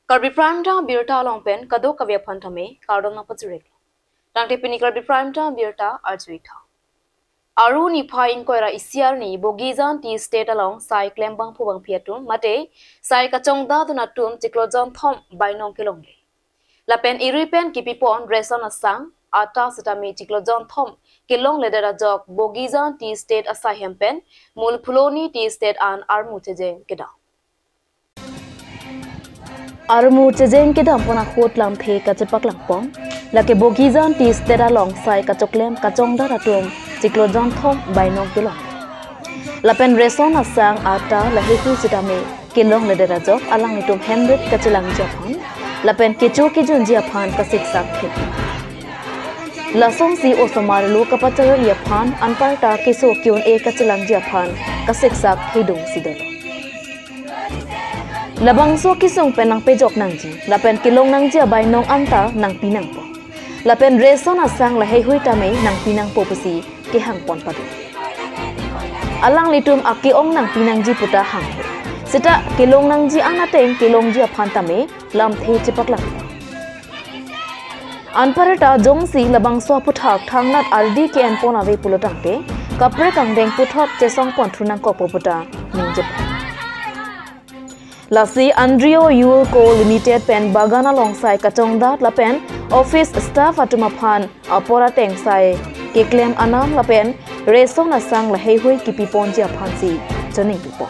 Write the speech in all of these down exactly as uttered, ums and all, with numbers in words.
Karbi Prime Time birta along pen kadokave aphan tame kardom nangpajirek. Tangte pini Karbi Prime Time birta arjuitha. Aru niphai ingkoi ra isi arni Bogijan Tea Estate along sai klembangphu bangphi atum mate sai kachongdatdun atum chiklo jonthom bainong kelongle. Lapen irui pen kipipon ration asang, atta sitame chiklo jonthom kelongledet ajok Bogijan Tea Estate asaihem pen Mul Phuloni Tea Estate an armu chejeng kedam. Armu chejeng kedam pon ahut lamthe kachepaklangpon, lake Bogijan Tea Estate along sai kachoklem kachongdat atum chiklo jonthom bainong kelong. Lapen ration asang, atta laheihui sitame kelongledet ajok alanglitum hemrit kachelangji aphan lapen kecho kejunji aphan kasiksak thek. Lasonsi osomar lo kapacharli aphan anparta keso ke-un-e kachelangji aphan kasiksak thedung si dolo. Labangso kesung pen nangpejok nangji lapen kelong nangji abainong anta nangpi nangpo. Lapen ration asang laheihui tame nangpi nangpo pusi kehangpon pado. Alanglitum ake-ong nangpi nangji puta hanghe. Seta kelong nangji an ateng kelongji aphan tame lamthe chepaklang. Anparta jongsi labangso aphuthak thangnat ardi ke-enpon ave pulo tangte, kaprek angdeng puthot chesongpon thu nangkokpo puta ningje. Lasi Andrio Yur Co Limited pen bagan along sai kachongdat lapen office staff atum aphan apor ateng sai keklem anam lapen ration asang laheihui kipiponji aphansi choningpipon.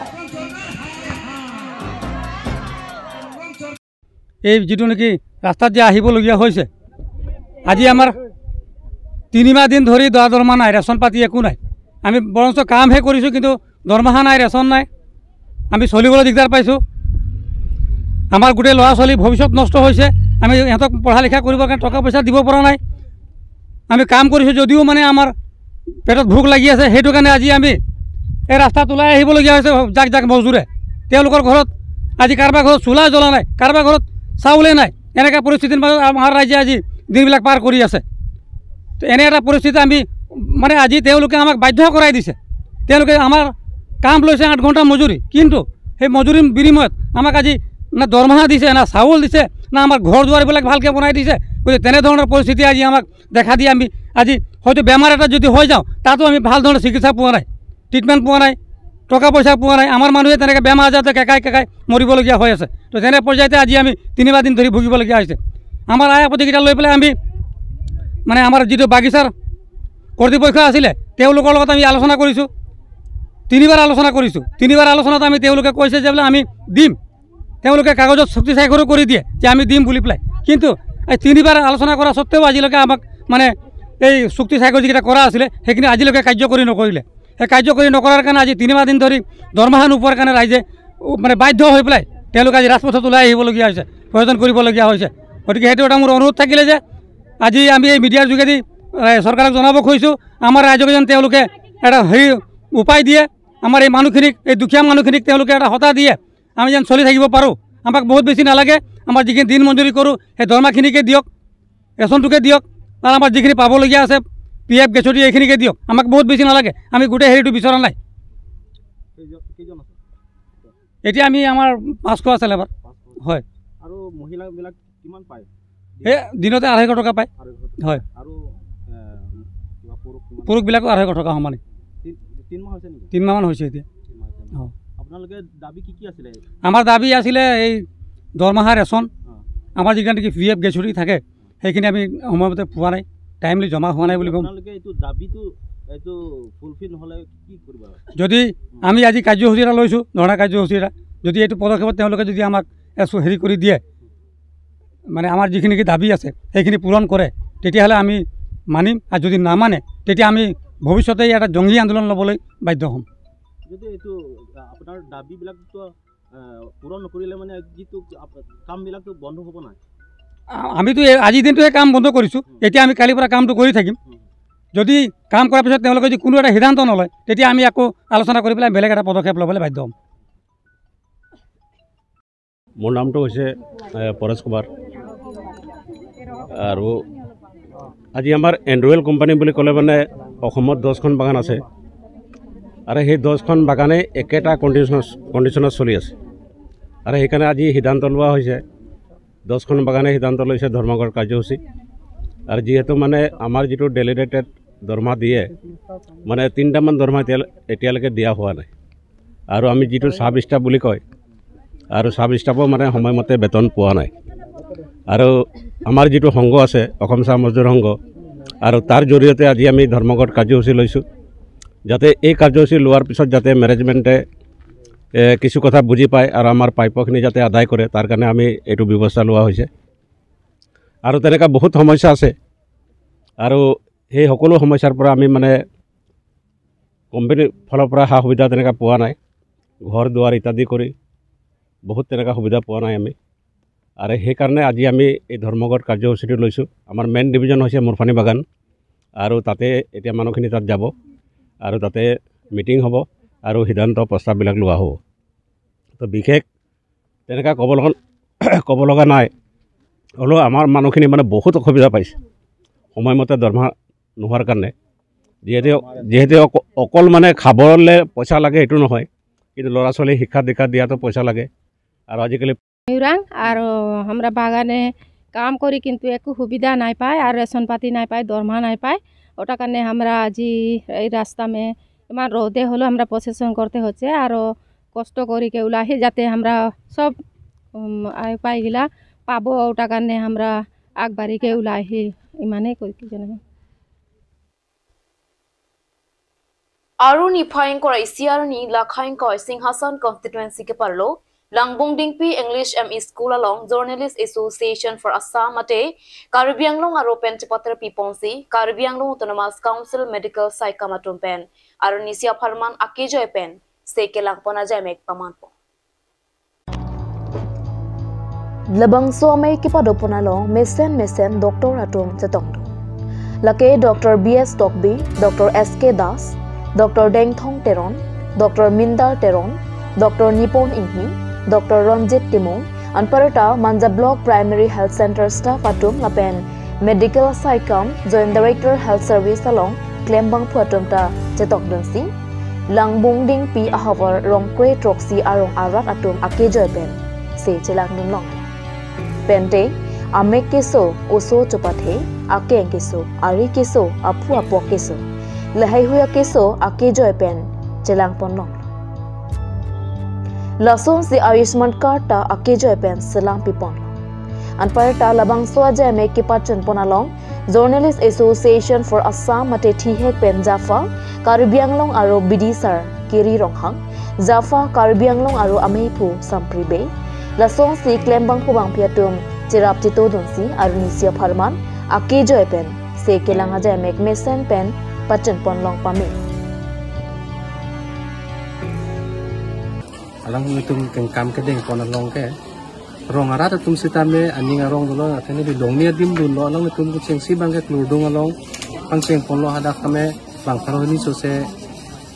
এই যিটো নেকি ৰাস্তাত যে আহিবলগীয়া হৈছে, আজি আমাৰ তিনিমাহ দিন ধৰি দৰা দৰমহা নাই, ৰেচন পাতি একো নাই। আমি বৰঞ্চ কামহে কৰিছোঁ, কিন্তু দৰমহা নাই, ৰেচন নাই। আমি চলিবলৈ দিগদাৰ পাইছোঁ। আমাৰ গোটেই ল'ৰা ছোৱালী ভৱিষ্যত নষ্ট হৈছে। আমি ইহঁতক পঢ়া লিখা কৰিবৰ কাৰণে টকা পইচা দিব পৰা নাই। আমি কাম কৰিছোঁ যদিও মানে আমাৰ পেটত ভোক লাগি আছে, সেইটো কাৰণে আজি আমি এই ৰাস্তাত ওলাই আহিবলগীয়া হৈছে। যাক যাক মজদুৰে, তেওঁলোকৰ ঘৰত আজি কাৰোবাৰ ঘৰত চুলা জ্বলা নাই, কাৰোবাৰ ঘৰত চাউলে নাই। এনেকুৱা পৰিস্থিতিৰ মাজত আমাৰ ৰাইজে আজি দিনবিলাক পাৰ কৰি আছে। তো এনে এটা পৰিস্থিতি আমি, মানে, আজি তেওঁলোকে আমাক বাধ্য কৰাই দিছে। তেওঁলোকে আমাৰ কাম লৈছে আঠ ঘণ্টা মজুৰি, কিন্তু সেই মজুৰিৰ বিনিময়ত আমাক আজি না দৰমহা দিছে, না চাউল দিছে, না আমাৰ ঘৰ দুৱাৰবিলাক ভালকৈ বনাই দিছে। গতিকে তেনেধৰণৰ পৰিস্থিতি আজি আমাক দেখা দি আমি আজি হয়তো বেমাৰ এটা যদি হৈ যাওঁ, তাতো আমি ভাল ধৰণৰ চিকিৎসা পোৱা নাই, ট্ৰিটমেণ্ট পোৱা নাই, টকা পইচা পোৱা নাই। আমাৰ মানুহে তেনেকৈ বেমাৰ আজাৰতে কেকাই কেকাই মৰিবলগীয়া হৈ আছে। তো তেনে পৰ্যায়তে আজি আমি তিনিমাহ দিন ধৰি ভুগিবলগীয়া হৈছে। আমাৰ আয় আপত্তিকেইটা লৈ পেলাই আমি, মানে, আমাৰ যিটো বাগিচাৰ কৰ্তৃপক্ষ আছিলে, তেওঁলোকৰ লগত আমি আলোচনা কৰিছোঁ, তিনিবাৰ আলোচনা কৰিছোঁ। তিনিবাৰ আলোচনাত আমি, তেওঁলোকে কৈছে যে বোলে আমি দিম, তেওঁলোকে কাগজত চুক্তি স্বাক্ষৰো কৰি দিয়ে যে আমি দিম বুলি পেলাই। কিন্তু এই তিনিবাৰ আলোচনা কৰা স্বত্বেও আজিলৈকে আমাক, মানে, এই চুক্তি স্বাক্ষৰ যিকেইটা কৰা আছিলে, সেইখিনি আজিলৈকে কাৰ্যকৰী নকৰিলে। সেই কাৰ্যকৰী নকৰাৰ কাৰণে আজি তিনিমাহ দিন ধৰি দৰমহা নোপোৱাৰ কাৰণে ৰাইজে, উ, মানে, বাধ্য হৈ পেলাই তেওঁলোকে আজি ৰাজপথত ওলাই আহিবলগীয়া হৈছে, প্ৰয়োজন কৰিবলগীয়া হৈছে। গতিকে সেইটো এটা মোৰ অনুৰোধ থাকিলে যে আজি আমি এই মিডিয়াৰ যোগেদি, এ, চৰকাৰক জনাব খুজিছোঁ, আমাৰ ৰাইজক যেন তেওঁলোকে এটা হেৰি উপায় দিয়ে, আমাৰ এই মানুহখিনিক, এই দুখীয়া মানুহখিনিক তেওঁলোকে এটা হতা দিয়ে, আমি যেন চলি থাকিব পাৰোঁ। আমাক বহুত বেছি নালাগে, আমাৰ যিখিনি দিন মজুৰি কৰোঁ, সেই দৰমহাখিনিকে দিয়ক, ৰেচনটোকে দিয়ক, আৰু আমাৰ যিখিনি পাবলগীয়া আছে, পি এফ, গেছুটি, এইখিনিকে দিয়ক। আমাক বহুত বেছি নালাগে, আমি গোটেই হেৰিটো বিচৰা নাই। কেইজন, কেইজন আছে? এতিয়া আমি, আমাৰ পাঁচশ আছে লেবাৰ। পাঁচশ। হয়। আৰু মহিলাবিলাক কিমান পায়? এই দিনতে আঢ়ৈশ টকা পায়। আঢ়ৈশ টকা। হয়। আৰু, এ, কিবা পুৰুষ কিমান? পুৰুষবিলাকো আঢ়ৈশ টকা সমানে। তিন, তিন মাহ হৈছে নেকি? তিন মাহমান হৈছে এতিয়া। তিন মাহ হৈছে নেকি? অ। আপোনালোকে দাবী কি কি আছিলে? আমাৰ দাবী আছিলে এই দৰমহা, ৰেচন, অ। আমাৰ যিকেইটা নেকি পি এফ, গেছুটি থাকে, সেইখিনি আমি সময়মতে পোৱা নাই, টাইমলি জমা হোৱা নাই বুলি ক'ম। আপোনালোকে এইটো দাবীটো, এইটো ফুলফিল নহ'লে কি কৰিব? যদি আমি আজি কাৰ্যসূচী এটা লৈছোঁ, ধৰ্ণা কাৰ্যসূচী এটা, যদি এইটো পদক্ষেপত তেওঁলোকে যদি আমাক এচু-, হেৰি কৰি দিয়ে, মানে, আমাৰ যিখিনি কি দাবী আছে, সেইখিনি পূৰণ কৰে, তেতিয়াহ'লে আমি মানিম। আৰু যদি নামানে, তেতিয়া আমি ভৱিষ্যতে ইয়াত এটা জংগী আন্দোলন ল'বলৈ বাধ্য হ'ম। যদি এইটো, আ, আপোনাৰ দাবীবিলাকতো, আ, পূৰণ নকৰিলে, মানে, যিটো আপ-, কামবিলাকতো বন্ধ হ'ব নাই? আ-, আমিতো এই আজিৰ দিনটোহে কাম বন্ধ কৰিছোঁ। হুম। এতিয়া আমি কালিৰ পৰা কামটো কৰি থাকিম। হুম। যদি কাম কৰাৰ পিছত তেওঁলোকে যদি কোনো এটা সিদ্ধান্ত নলয়, তেতিয়া আমি আকৌ আলোচনা কৰি পেলাই বেলেগ এটা পদক্ষেপ ল'বলৈ বাধ্য হ'ম। মোৰ নামটো হৈছে, এ, পৰেশ কুমাৰ। আৰু আজি আমাৰ এণ্ড্ৰুৱেল কোম্পানী বুলি ক'লে, মানে, অসমত দহখন বাগান আছে আৰু সেই দহখন বাগানে একেটা কণ্ডিশ্যন, কণ্ডিশ্যনত চলি আছে। আৰু সেইকাৰণে আজি সিদ্ধান্ত লোৱা হৈছে দহখন বাগানে সিদ্ধান্ত লৈছে ধৰ্মঘট কাৰ্যসূচী। আৰু যিহেতু মানে আমাৰ যিটো ডেলিগেটেড দৰমহা দিয়ে, মানে তিনিটামান দৰমহা এতিয়া, এতিয়ালৈকে দিয়া হোৱা নাই। আৰু আমি যিটো ছাব ষ্টাফ বুলি কয়, আৰু ছাব ষ্টাফো মানে সময়মতে বেতন পোৱা নাই। আৰু আমাৰ যিটো সংঘ আছে, অসম চাহ মজদুৰ সংঘ, আৰু তাৰ জৰিয়তে আজি আমি ধৰ্মঘট কাৰ্যসূচী লৈছোঁ, যাতে এই কাৰ্যসূচী লোৱাৰ পিছত যাতে মেনেজমেণ্টে, এ, কিছু কথা বুজি পায় আৰু আমাৰ প্ৰাপ্যখিনি যাতে আদায় কৰে, তাৰ কাৰণে আমি এইটো ব্যৱস্থা লোৱা হৈছে। আৰু তেনেকুৱা বহুত সমস্যা আছে, আৰু সেই সকলো সমস্যাৰ পৰা আমি মানে কোম্পানীৰ ফালৰ পৰা সা সুবিধা তেনেকুৱা পোৱা নাই। ঘৰ দুৱাৰ ইত্যাদি কৰি বহুত তেনেকুৱা সুবিধা পোৱা নাই আমি। আৰু সেইকাৰণে আজি আমি এই ধৰ্মঘট কাৰ্যসূচীটো লৈছোঁ। আমাৰ মেইন ডিভিজন হৈছে মুৰফানি বাগান, আৰু তাতে এতিয়া মানুহখিনি তাত যাব আৰু তাতে মিটিং হ'ব আৰু সিদ্ধান্ত প্ৰস্তাৱবিলাক লোৱা হ'ব। তো বিশেষ তেনেকুৱা ক'ব লগা, ক'ব লগা নাই। হ'লেও আমাৰ মানুহখিনি মানে বহুত অসুবিধা পাইছে সময়মতে দৰমহা নোহোৱাৰ কাৰণে। যিহেতু, যিহেতু অক-, অকল মানে খাবলৈ পইচা লাগে, এইটো নহয়, কিন্তু ল'ৰা ছোৱালী শিক্ষা দীক্ষা দিয়াতো পইচা লাগে। আৰু আজিকালি আৰু আমরা বাগানে কাম করি কিন্তু একো সুবিধা নাই পায়, আর রেশন পাতি নাই পায়, দৰমহা নাই পায়। ওটা কাৰণে আমরা আজি এই রাস্তা মে ইমান রোদে হলেও আমরা প্রসেসন করতে হচ্ছে, আরো কষ্ট করি কে ওলাহি যাতে আমরা সব, উম, আয় পাইগিলা পাবো, ওটা কাৰণে আমরা আগবাড়ি কে ওলাহি। ইমানেই কই কি জানো। Aru niphai ingkoi ra isi arni lakhai ingkoi Singhason constituency keparlo Langbung Dingpi English M E School along Journalist Association for Assam mate Karbi Anglong aro pen chepater piponsi Karbi Anglong Autonomous Council Medical Saikam atum pen arnisi apharman akejoi pen se kelangpon ajaimek pamanpo. Labangso amei kepadopon along mesen mesen doctor atum chetongdun. Lake Doctor B S Tokbi, Doctor S K Das, Doctor Dengthong Teron, Doctor Mindar Teron, Doctor Nipon Inghi, Doctor Ranjit Timung, anparta Manja Block Primary Health Center staff atum lapen Medical Saikam Joint Director Health Service along klembangphu atum ta chetokdunsi Langbung Dingpi ahavar Rongkre Throksi arong arat atum akejoi pen se chelangdun long. Pente amek keso, oso chopathe, akeng keso, ari keso, aphu apok keso, lahaihui akeso akejoi pen chelangpon long. Lasonsi Ayushman card ta akejoi pen selam pipon. Anparta labangso ajaimek kepachunpon along Journalist Association for Assam mate thihek pen JAFA Karbi Anglong aro bidisar Kiri Ronghang, JAFA Karbi Anglong aro ameiphu Sampri Bey, lasonsi klembangphu bangphi atum cherap chetodunsi arnisi apharman akejoi pen se kelang ajaimek mesen pen pachunpon long pame. Alanglitum kengkam kedengpon along ke rong arat atum sitame aning arong dolo, athene di longni adim dunlo, alanglitum kechengsi bangke klurdung along pangchengponlo, hadak tame bang pharo hini sose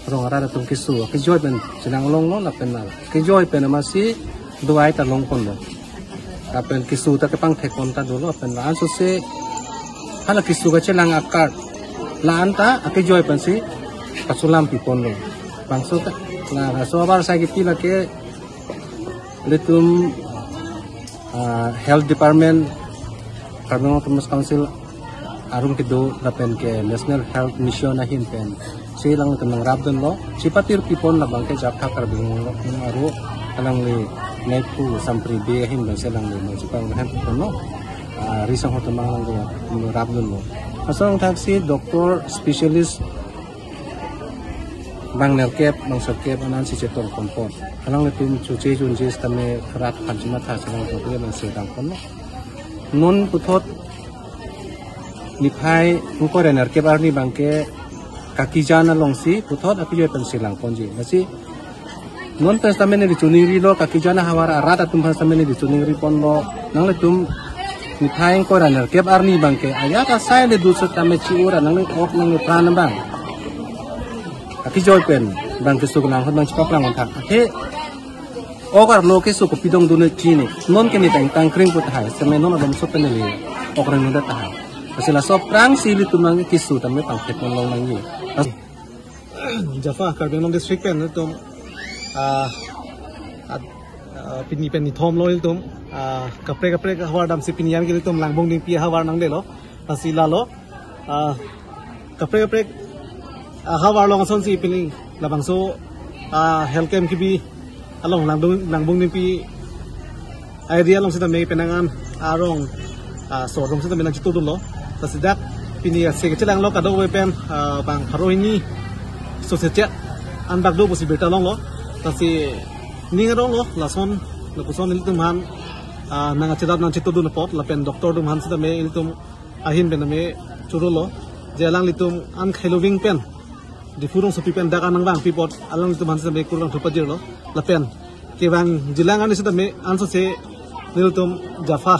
rong arat atum keso akejoi pen chenang longlo lapen la kejoi pen amatsi dawai ta longponlo. Lapen keso ta kepangthekpon ta dolo lapen la-an sose hala keso kachelang a-card la-an ta akejoi pensi pachelam piponlo. Bangso ta la laso abar sai kipi lake ilitum, ah, Health Department, Karbi Anglong Autonomous Council arum kedo lapen ke National Health Mission ahin pen si alanglitum nangrapdunlo, chepatir pipon labang ke JAFA Karbi Anglong aro alangli ameiphu Sampri Bey ahin pen si alangli nangchepanghem piponlo, ah, risang hotomang alangli nangrapdunlo. Asong thaksi doctor specialist bang nerkep, bang serkep anansi chetongponpo. Alanglitum choche junje sitame kharat phan chimatha si alangtum ke bang se dangponlo. Non puthot niphai ingkoi ra nerkep arni bangke kakijan alongsi puthot akejoi pen se langponji. Lasi non pen sitame neli choningrilo, kakijan ahavar arat atum aphan sitame neli choningriponlo. Nanglitum niphai ingkoi ra nerkep arni bangke ajat asai le dusot tame chi-ur nangli ok nangli pran abang akejoi pen bang keso kelang ahut bang chepaklang-on tha. Athe ok arlo keso kopi dongdunji ne, non ke ne tang tangkring pu tahai, sitame non abangso pen neli ok rengdunde tahai. Lasi laso aphrangsi ilitum nang keso tame pangthekpon long nangji. JAFA Karbi Anglong District pen ilitum, ah, ad-, Ah, pini pen nithom lo ilitum, ah, kaprek kaprek ahavar damsi pini an ke ilitum Langbung Ningpi ahavar nangdelo, lasi lalo, ah, kaprek kaprek ahavar along asonsi pini labangso, ah, health camp kebi along Langbung, Langbung Ningpi area along sitame penang an arong, ah, so arong sitame nangchitudunlo. Lasi dak pini ase kechelanglo kadokave pen, ah, bang pharo hini so sechet an bak do pusi birta longlo. Lasi ning aronglo lason lapuson ilitum aphan, ah, nangkachedap nangchitudun apot lapen doctor atum aphan sitame ilitum ahin pen tame chorolo, je alanglitum an khailoving pen Diphu rongsopi pen dak an nangvangpi apot alanglitum aphan sitame kurvangthu pajirlo. Lapen kevangjilang arni sitame ansose nelitum Japha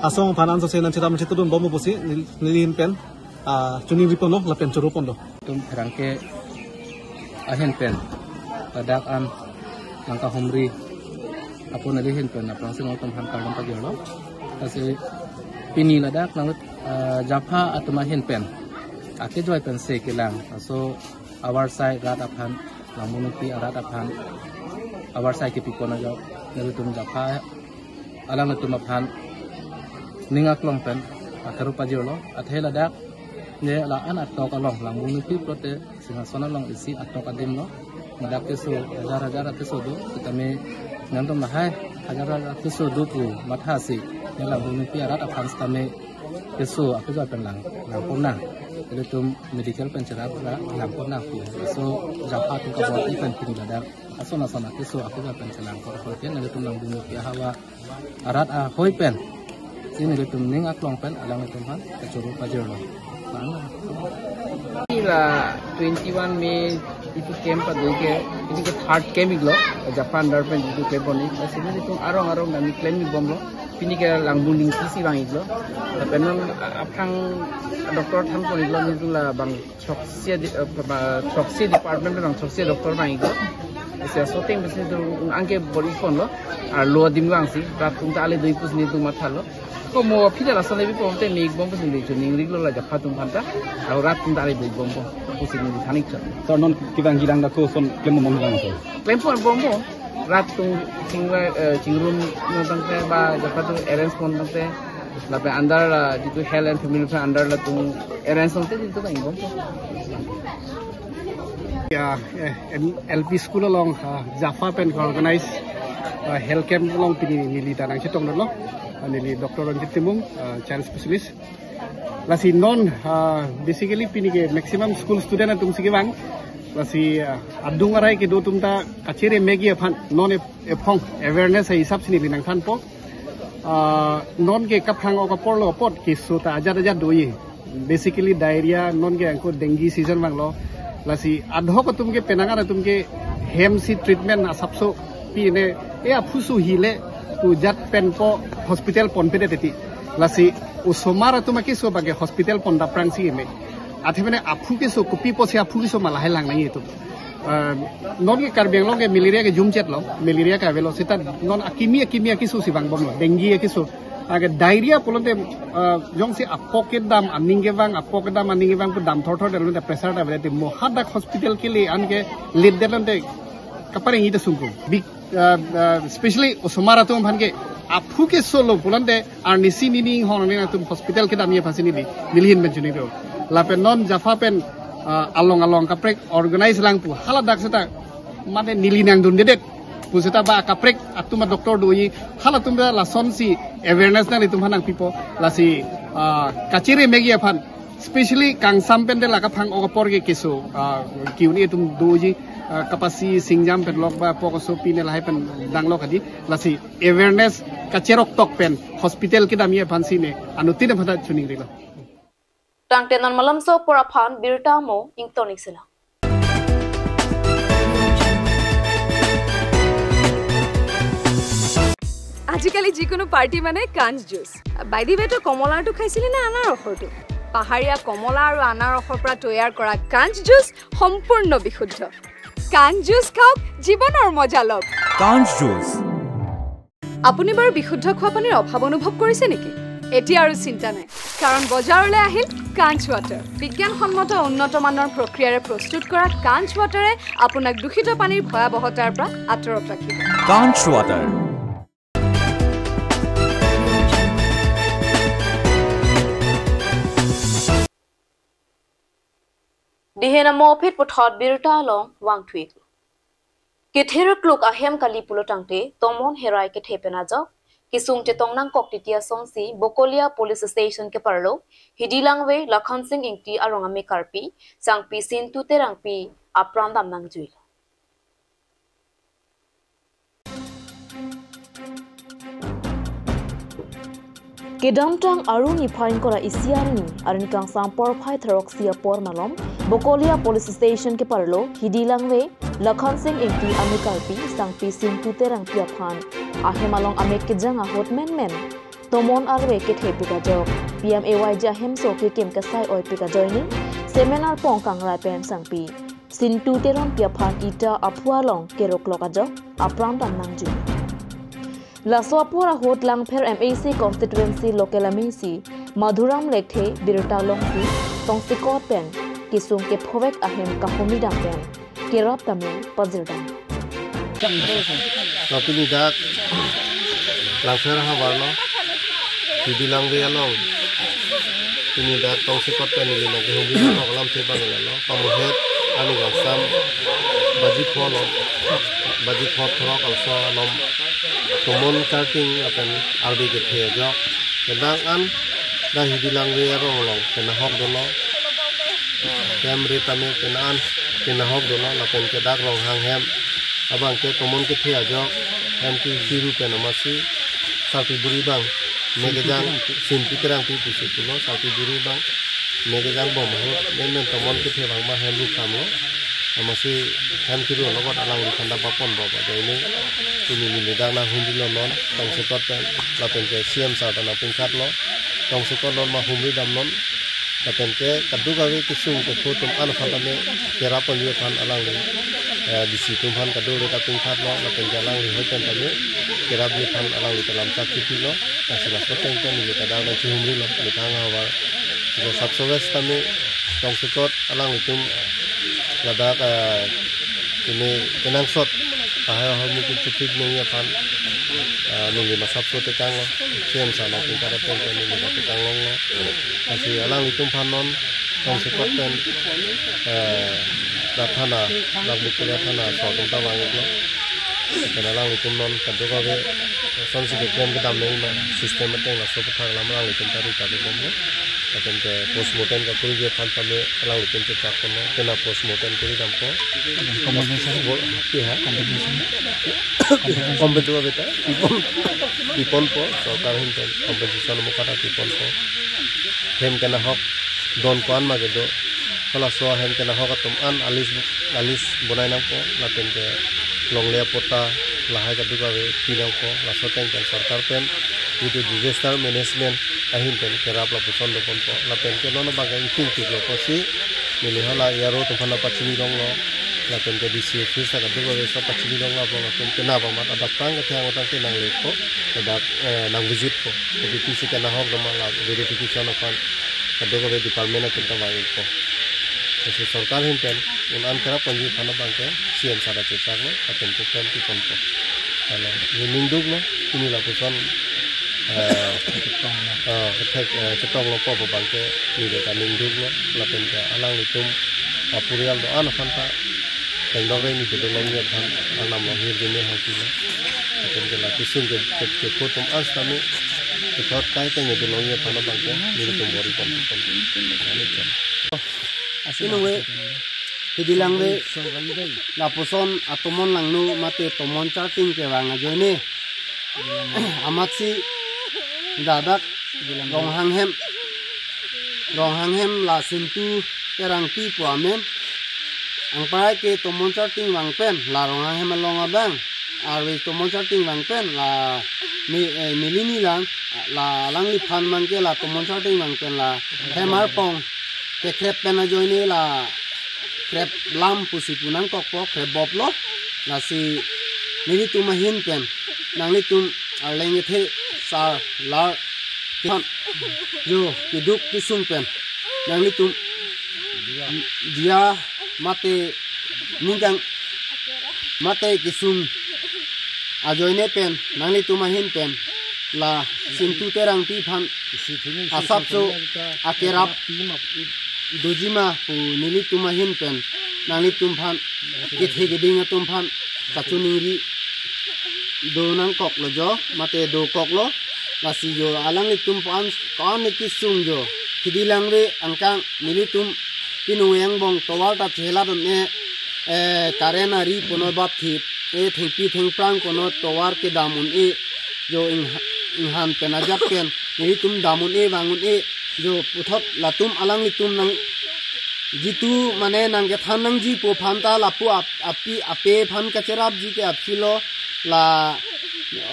asong aphan ansose nangchedap nangchitudunbom pusi nel-, neli ahin pen, ah, choningri ponlo lapen choro ponlo. Tum pherangke ahin pen ladak an nangkahumri apot neli ahin pen aphrangsi nangtum aphan kardom pajirlo. Lasi pini ladak nang, ah, Japha atum ahin pen akejoi pensi kelang aso avarsai rat aphan, Langbung Ningpi arat aphan avarsai kepipon ajok nelitum Japha alanglitum aphan ning aklong pen akero pajirlo. Athe ladak ne la-an atok along Langbung Ningpi pulote Singhason along isi atok adim lo. Ladak keso hajar hajar akeso do, sitame nangtum lahai hajar hajar akeso do pu mathasi ne Langbung Ningpi arat aphan sitame keso akejoi pen lang, lang pon nang. Ilitum medical pen cherap ra lang pon nang pu. So Japha atum kabor-i pen pini ladak ason ason akeso akejoi pen chelang kor kor ke nelitum Langbung Ningpi ahavar arat ahoi pen si nelitum ning aklong pen alanglitum aphan kachoro pajirlo. Pini la twenty-one May itum camp pado ke, itum ke third camp iklo, Japha under pen itum camp pon ik. Lasi nelitum arong arong dam ik, claim ikbomlo. Pini ke Langbung Ningpi si vang iklo. Lapen non, ah, aphrang doctor than pon iklo, nelitum labang throksi adi, eh, ba, throksi department labang throksi doctor vang iklo. Lasi aso ateng pensi nelitum anke bor-i ponlo. Arlo adim vangsi rat atum ta ale do-i pusi nelitum mathalo. Komo aphi ta lason le bipon te me ikbom pusi neli choningrilo la Japha atum aphan ta. Aro rat atum ta ale do-i bompo pusi neli than ik chot. Sir, non kevangjilang dak koson klembom lang, sir? Klem ponbompo. Rat atum chingva, eh, chingrum non tangte ba Japha atum arrange pon tangte, lapen under la jitu Health and Family Welfare under latum arrange tangte jitu vang ikbompo. Ya, eh, M-, L P school along, ah, Japha pen organize, ah, health camp along pini neli ta nangchetongdunlo. Ah, neli Doctor Ranjit Timung, ah, child specialist. Lasi non, ah, basically pini ke maximum school student atum si kevang. Lasi, ah, adung arai kedo atum ta kachere megi aphan non ep-, ephong awareness ahisap si neli nangthanpo. Ah, non ke kaphang-ok apor lo apot keso ta ajat ajat do-i. Basically diarrhea, non ke anko dengue season vanglo. Lasi adhok atum ke penang an atum ke hem si treatment asapso pi ne, e aphu suhi le pu jat pen po hospital ponpedet teti. Lasi osomar atum akeso abang ke hospital pondapprang si me. Athe mane aphu keso kopi pusi aphu keso ma lahai lang nangji atum. Ah, non ke Karbi Anglong ke malaria ke jumchet lo, malaria ke avelo, seta non akimi akimi akeso si vangbomlo, dengue akeso. Ake diarrhea pulote, ah, jongsi apok kedam aning kevang, apok kedam aning kevang pu dam thorthor detlo te pressure ta avedet te mo hadak hospital kele an ke late detlo te kapareng ita sungkung. Big, ah, ah, especially osomar atum aphan ke aphu keso lo pulote arnisi nini hong nini atum hospital kedamji aphansi neli, neli ahin pen choningri. Lapen non Japha pen, ah, along along kaprek organize lang pu haladak seta mane neli nangdundedet pu seta ba kaprek atum a-doctor do-i, halatum ta lasonsi awareness nanglitum aphan nangpipo. Lasi, ah, kachere megi aphan, especially kangsam pen de la kaphang-ok apor ke keso, ah, ke-un-e atum doji, ah, kapasi singjam pen lok ba apok aso pi ne lahai pen danglo kadi. Lasi awareness kacherok tok pen hospital kedamji aphansi ne anuttin aphan ta choningrilo. Tangte non malomso apor aphan birta mo ingtonik sila. আজিকালি যিকোনো পাৰ্টি মানে কাঞ্চ juice. By the ৱে, তই কমলাৰটো খাইছিলি নে আনাৰসৰটো? পাহাৰীয়া কমলা আৰু আনাৰসৰ পৰা তৈয়াৰ কৰা কাঞ্চ জুচ সম্পূৰ্ণ বিশুদ্ধ। কাঞ্চ জুচ খাওক, জীৱনৰ মজা লওক। কাঞ্চ জুচ। আপুনি বাৰু বিশুদ্ধ খোৱা পানীৰ অভাৱ অনুভৱ কৰিছে নেকি? এতিয়া আৰু চিন্তা নাই, কাৰণ বজাৰলৈ আহিল কাঞ্চ ৱাটাৰ। বিজ্ঞানসন্মত উন্নত মানৰ প্ৰক্ৰিয়াৰে প্ৰস্তুত কৰা কাঞ্চ ৱাটাৰে আপোনাক দূষিত পানীৰ ভয়াৱহতাৰ পৰা আঁতৰত ৰাখিব। কাঞ্চ water. Nehen amo aphi puthot birta along vangthuik. Kethir kluk ahem kali pulo tangte, tomon herai kethe pen ajok, kesung chetong nangkok titi asonsi, Bokolia Police Station keparlo, Hidi Langve, Lakhan Sing Ingti arong amekarpi, sangpi Sintu Terangpi apran dam nangjuilo. Kedamtang arni phai ingkoi ra isi arni, arni kangsam porphai throksi apor malom, Bokolia Police Station keparlo, Hidi Langve, Lakhan Sing Ingti amekarpi, sangpi Sintu Terangpi aphan ahem along amek kejang ahut menmen tomon arve kethe pik ajok, P M A Y G ahemso kekim kesai oi pik ajoine, semen arpong kangrai pen sangpi Sintu Terangpi aphan ita aphu along keroklok ajok apran dam nangju. Laso apor ahut Langpher M A C constituency local amisi Madhuram Lekthe birta longsi tongsekot pen kesung kephovek ahem kahumri dam pen kerap tame pajirdam. Lapen pini dak Langpher havar lo, Hidi Langve along pini dak tongsekot pen neli nangkehumri thok alamthe abang lalo. Pamohet arni kangsam baji pho lo, baji pho throk arloso alom tomon charting lapen arve kethe ajok. Kedang an dak Hidi Langve arong along kenahok dolo. Hem re tame pen an kenahok dolo, lapen ke dak Ronghang hem abang ke tomon kethe ajok, hem ke kiru pen amatsi sarpi buri abang mek kejang, Sintu Terangpi pusi pulo, sarpi buri abang mek kejang bom ahut, menmen tomon kethe abang ma hem ru khamlo. Amatsi hem kiru along kot alangliphan ta paponbom ajoine, pini neli dak nanghumrilo non tongsekot pen, lapen ke C M sir ta nangpingkhatlo, tongsekot non ma humri dam non. Lapen ke kadokave kesung kepho atum an aphan tame kerap ponji aphan alangli, eh, D C atum aphan kadokave ta pingkhatlo, lapen ke alangli hoi pen tame kerapji aphan alangli ta lamchak chipilo. Lasi laso ateng pen neli ta dak nangchihumrilo, methang havar. Laso Sub Sub West tame tongsekot alanglitum ladak, eh, pini kenangsot tahai ahormu kechipik nangji aphan, eh, neli ma sapso tekanglo, C M sir nangpingkhat ateng pen neli ma tekang longlo. Lasi alanglitum aphan non tongsekot pen, eh, dak thana, dak Bokolia thana aso atum ta vang-iklo. Lapen alanglitum non kadokave asonsi keklem kedam nangji ma system ateng laso aputhak alam alanglitum ta ri ta bomlo. Lapen ke postmortem kakuriji aphan tame alanglitum chechak ponlo, kena postmortem kuri dampo. Compensation? Bo-, ki ha? Compensation? Compensation abeta pipon, piponpo, sorkar ahin pen compensation mukha ta piponpo. Hem kenahok don ko-an ma kedo, halaso hem kenahok atum an a list, a list bonai nangpo, lapen ke longle apatta lahai kadokave pi nangpo, laso ateng pen sorkar pen itum disaster management ahin pen kerap lapuson doponpo, lapen ke non abang ke ingting tiklo pusi neli hala A R O atum aphan pachini longlo, lapen ke D C office ta kadokave so pachini longlo, abang atum kena abang mat adap tang kethang utang ke nanglekpo, ladak, eh, nang visit po, kopi pisi kenahok doma la verification aphan kadokave department atum ta vang-ikpo. Lasi sorkar ahin pen un an kerap ponji aphan abang ke C M sir ta chechaklo, lapen ke klem piponpo. Hala, neli ning duklo, pini lapuson, eh, eh, kethek, eh, chetong longpo pu abang ke neli ta ning duklo, lapen ke alanglitum apurial do-an aphan ta tengdok rengni kedolongji aphan arnam along hirjume hangpilo. Lapen ke la kesung ke, ke, kepho atum an sitame puthot kaiteng kedolongji aphan abang ke nelitum bor-i ponpon. Ani cham. Inung ve, Hidi Langve, lapuson atomon langno mate tomon charting kevang ajoine, amatsi ladak Ronghang hem, Ronghang hem la Sintu Terangpi pu amen. Angparai ke tomon charting vang pen la Ronghang hem along abang, arve tomon charting vang pen la ne, eh, nelini lang, la alangliphan abang ke la tomon charting vang pen la hem arpong kekrep pen ajoine la krep lam pusi pu nangkokpo, krep boplo. Lasi nelitum ahin pen nanglitum arleng kethe sar lar kehon jo keduk kesung pen nanglitum diya mate ningkang mate kesung ajoine pen nanglitum ahin pen la Sintu Terangpi aphan asapso akerap dojima pu nelitum ahin pen nanglitum aphan, kethe keding atum aphan kachiningri do nangkoklo jo, mate dokoklo. Lasi jo alanglitum aphan ko-an kesung jo, hidi langve angkang nelitum pinu angbong tovar ta chelat un-e, eh, current ari puno bap thip, eh, thengpi thengphrang kono tovar kedam un-e, jo ing-, inghan pen ajat pen nelitum dam un-e, vang un-e, jo puthot latum alanglitum nang jitu mane nangkethan nangjipo aphan ta lapu ap-, api ape aphan kacherapji ke aphi lo, la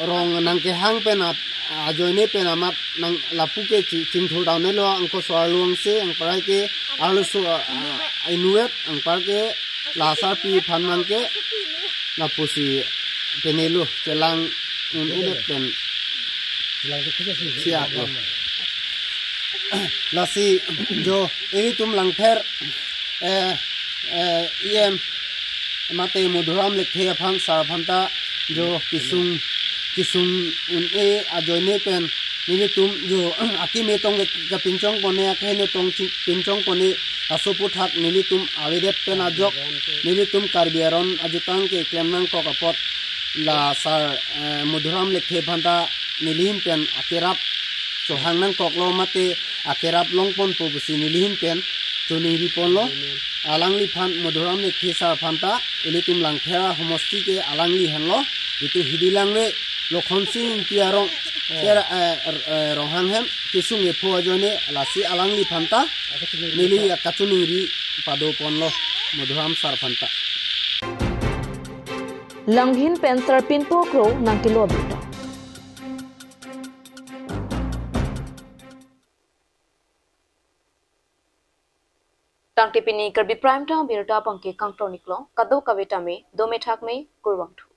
rong nangkehang pen ap-, ajoine pen amat nang lapu ke chi-, chingthur down lo, angko so-arlo angse, anparke arloso, ah, inutvet, anparke la sarpi aphan mang ke lapusi penelo, chelang un-edet pen siaklo. Lasi jo ilitum Langpher, eh, eh, E M mate Madhuram Lekthe aphan, sar aphan ta jo kesung, kesung un-e ajoine pen nelitum jo akeme tong ke kapinchong pone, akeheno tong chi-, pinchong pone, laso aphuthak nelitum avedet pen ajok nelitum Karbi aron ajutang keklem nangkok apot la sar, eh, Madhuram Lekthe aphan ta nelihin pen akerap chohang nangkoklo, mate akerap longponpo pusi nelihin pen chiningri ponlo. Alangliphan, Madhuram Lekthe sar aphan ta ilitum Langpher ahomosti ke alangli henlo, itum hidi langve Lokhonsing Ingti arong ter, eh, er, eh, Ronghang hem kesung epho ajoine, lasi alangliphan ta neli kachiningri pado ponlo Madhuram sar aphan ta. Langhin pen Sarpinpo Kro nangkelo abirta. Tangte pini Karbi Prime Time abirta abangke kangton-iklo, kadokave tame dome thakme, kurvangthu.